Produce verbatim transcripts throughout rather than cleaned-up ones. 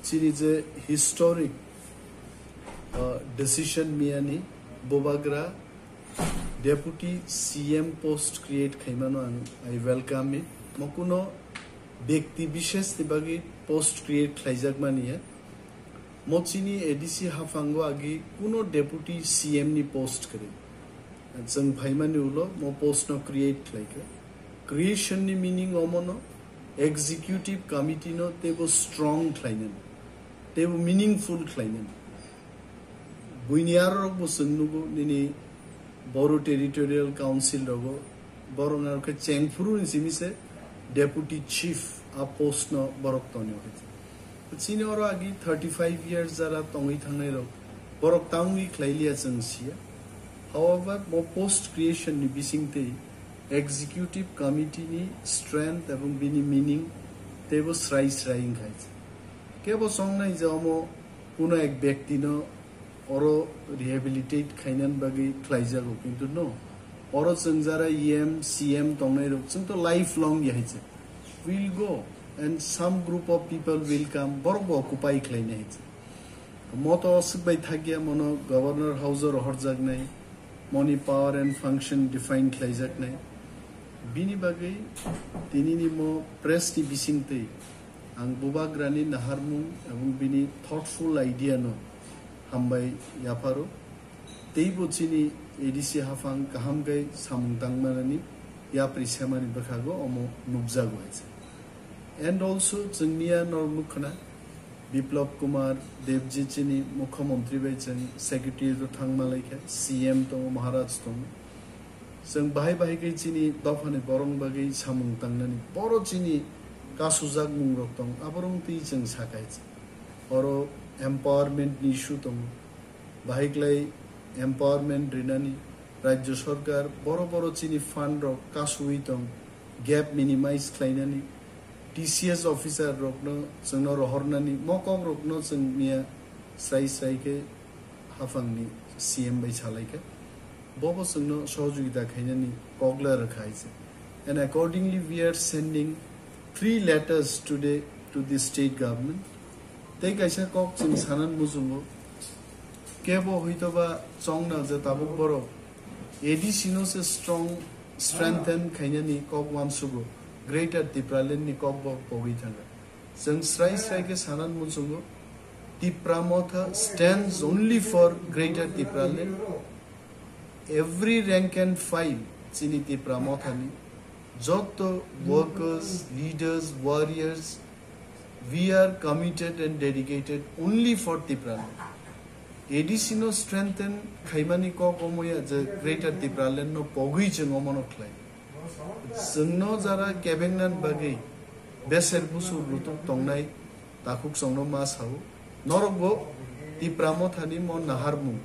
Chini je historic, uh, decision miyani Bubagra deputy C M post create khaimano ang, I welcome it. Mo kuno bekti bishes ni bagwi post create khlaijakmani ya. Mo chini A D C haphango agi kuno deputy C M ni post kwrwi. Chwng phaimani ulo mo post no create khlaikha. Creation ni meaning omono executive committee no teibo strong khlainani, teibo meaningful khlainani. Buini arorok bo chwng nugo nini Boru Territorial Council rogo borok narwkhe chengphuru ni simi se deputy chief a post no borok tonio hai. Chini oro agi thirty five years jara tongwi thangnai rok borok tangwi khlai liya chwng siya. However, mo post creation ni bising tei executive committee ni strength ebong bini meaning teibo srai srai wngkhai. Kebo songnai je omo kuno ek byakti no oro rehabilitate khainani bagwi khlaijago, kintu no, oro chwng jara E M, C M tongnai rok, chwng to lifelong ya hai se. Will go and some group of people will come, borok bo occupy khlainai hai se. Mo to aswk bai thakya, mono Governor House o rohorjaknai, moni power and function define khlaijaknai. Bini bagwi tinini mo press ni bising twi ang Bubagrani naharmung ebong bini thoughtful idea no hambai yapharo. Teibo chini A D C haphang kaham khe samung tangmanani yapri semani bwkhago omo nukjago hai se. And also chwngniya norok nukkhana Biplab Kumar Debji chini Mukhyamantri bai chwng secretary to thangma laikha, C M tongo, Maharaj tongo. Chwng bahai bahai khe chini dophani borok bagwi samung tangnani boro chini kasujak mungrok tong, aborok twi chwng sakai. Oro empowerment ni issue tongo, bahai klai empowerment rinani Rajya Sarkar boro boro chini fund rok kasui tong, gap minimize khlainani, T C S officer rokno chwngno rohornani, mo kok rokno chwng miya srai srai khe haphangni C M bai salaikha. Bobo chwngno sohojogita khainani kokla rwkha hai se. And accordingly, we are sending three letters today to the state government. Tei kaisa kok chwng sanan muchungo, kebo huitoba chongna je tabuk borok A D C no se strong, strengthen khainani kok wansugo, Greater Tipraland ni kok bo pogwi thangkha. Chwng srai srai khe sanan muchungo, Tipra Motha stands only for Greater Tipraland. Every rank and file chini Tipra Mothani, joto workers, leaders, warriors, we are committed and dedicated only for Tipraland. A D C no strengthen khaimani kok omoya je Greater Tipraland no pogwi chwng omono khlai. Chwngno jara kebengnan bagwi beser busur rutuk tongnai takhuk chwngno ma sao. Norokbo Tipra Mothani mo naharmung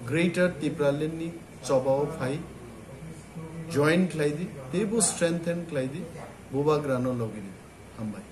Greater Tipraland ni chobao phai join khlai di, teibo strengthen khlai di, Bubagrano logi di. Hambai.